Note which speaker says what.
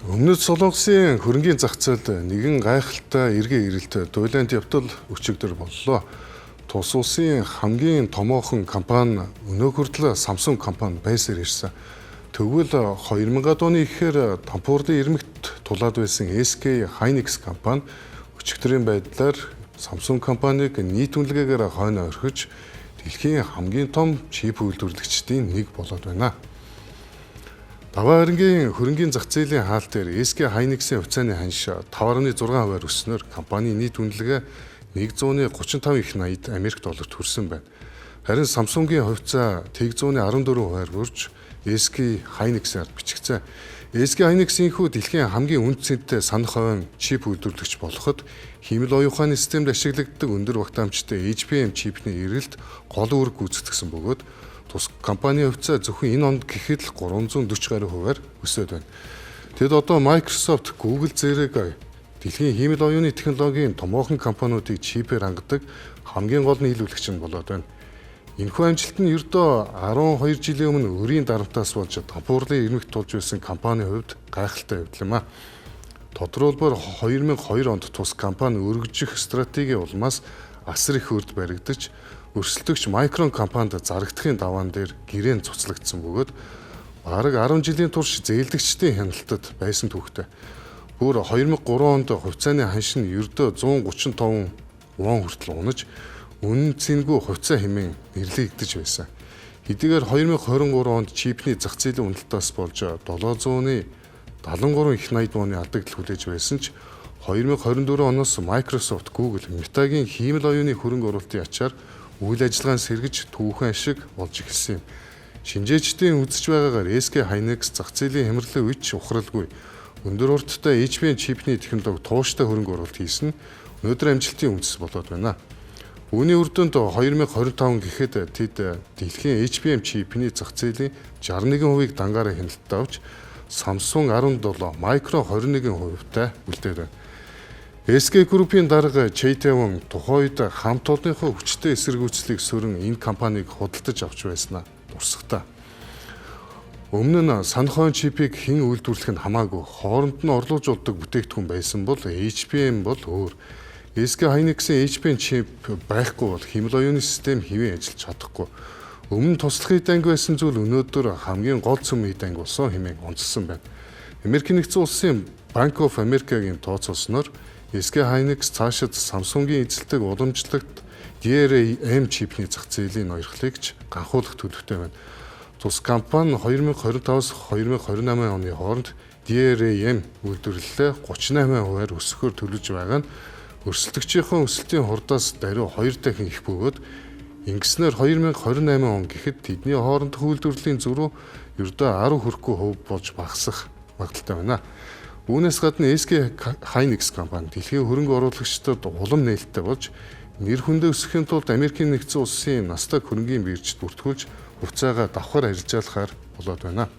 Speaker 1: Өмнөд Солонгосын хөрөнгийн зах зээлд нэгэн гайхалтай эргээ ирэлт дуйланд явдал өчигдөр боллоо. Тус улсын хамгийн томоохон компани өнөө хүртэл Samsung компани байсаар ирсэн. Тэгвэл 2000-ад оны ихээр Тампурлын ирмэгт тулаад байсан SK Hynix компани өчигдрийн байдлаар Samsung компанийг нийт үнэлгээгээр хойно орхиж дэлхийн хамгийн том чип үйлдвэрлэгчдийн нэг болоод байна. Даваа хөрөнгийн хөрөнгийн зах зээлийн хаалт дээр SK Hynix-ийн хувьцааны ханш 5.6%-аар өсснөөр компанийн нийт үнэлгээ 135 их 80 Америк долларт хүрсэн байна. Харин Samsung-ийн хувьцаа 114%-аар бүрж SK Hynix-аар бичигдсэн. SK Hynix энэхүү дэлхийн хамгийн үнэ цэнтэй санах хувийн чип үйлдвэрлэгч болоход хиймэл оюун ухааны системд ашиглагддаг өндөр багтаамжтай HBM чипний эрэлт гол үүрэг гүйцэтгсэн бөгөөд тус компанийн хувьцаа зөвхөн энэ онд гэхэд л 340 гаруй хувиар өсөөд байна. Тэд одоо Microsoft, Google зэрэг дэлхийн хиймэл оюуны технологийн томоохон компаниудыг чипээр хангадаг хамгийн гол нийлүүлэгч нь болоод байна. Энэхүү амжилт нь ердөө 12 жилийн өмнө өрийн дарамтаас болж Тампуурлын ирмэгт тулж байсан компанийн хувьд гайхалтай явдал юм а. Тодорхойлбоор, 2002 онд тус компани өргөжих стратегийн улмаас асар их үрд баригдаж, өрсөлдөгч Micron компанид зарагдахын даваан дээр гэрээн цуцлагдсан бөгөөд бараг 10 жилийн турш зээлдэгчдийн хяналтад байсан түүхтэй. Бүр 2003 онд хувьцааны ханш нь ердөө 135 вон хүртэл унаж, үнэн цэнгүй хувьцаа хэмээн нэрлэгдэж байсан. Хэдийгээр 2023 онд чипний зах зээлийн уналтаас болж 773 их 80 вооны алдагдал хүлээж байсан ч 2024 оноос Microsoft, Google, Meta-гийн хиймэл оюуны хөрөнгө оруулалтын ачаар үйл ажиллагаан сэргэж, түүхэн ашиг болж эхэлсэн юм. Шинжээчдийн үзэж байгаагаар, SK Hynix зах зээлийн хямралын үед ч ухралгүй өндөр хурдтай HBM чипний технологи тууштай хөрөнгө оруулалт хийсэн нь өнөөдөр амжилтын үндэс болоод байна. Үүний үр дүнд 2025 гэхэд тэд дэлхийн HBM чипний зах зээлийн 61%-ийг дангаараа хяналттай авч, Samsung 17, Micron 21%-тай үлдээд байна. SK Group-ийн дарга Choi Tae-won тухайн үед хамт олонныхоо хүчтэй эсэргүүцлийг сөрөн энэ компанийг худалдаж авч байснаа дурсагтаа. Өмнө нь санах ойн чипийг хэн үйлдвэрлэх нь хамаагүй, хооронд нь орлуужуулдаг бүтээгдэхүүн байсан бол HBM бол өөр. SK Hynix-ийн HBM чип байхгүй бол хиймэл оюуны систем хэвийн ажиллаж чадахгүй. Өмнө нь туслах эд анги байсан зүйл өнөөдөр хамгийн гол цөм эд анги болсон хэмээн онцлсон байна. Америкийн нэгдсэн улсын Bank of America-гийн тооцоолсноор, SK Hynix цаашид Samsung-ийн эзэлдэг уламжлалт DRAM чипний зах зээлийн ноёрхлыг ч ганхуулах төлөвтэй байна. Тус компани 2025-аас 2028 оны хооронд DRAM үйлдвэрлэлээ 38%-аар өсгөхөөр төлөвлөж байгаа нь өрсөлдөгчийнхөө өсөлтийн хурдаас даруй хоёр дахин их бөгөөд ингэснээр 2028 он гэхэд тэдний хоорондох үйлдвэрлэлийн зөрүү ердөө 10 хүрэхгүй хувь болж багасах магадлалтай байна. Үүнээс гадна SK Hynix компани дэлхийн хөрөнгө оруулагчдад улам нээлттэй болж, нэр хүндээ өсөхийн тулд Америкийн нэгдсэн улсын Nasdaq хөрөнгийн биржид бүртгүүлж, хувьцаагаа давхар арилжаалахаар болоод байна.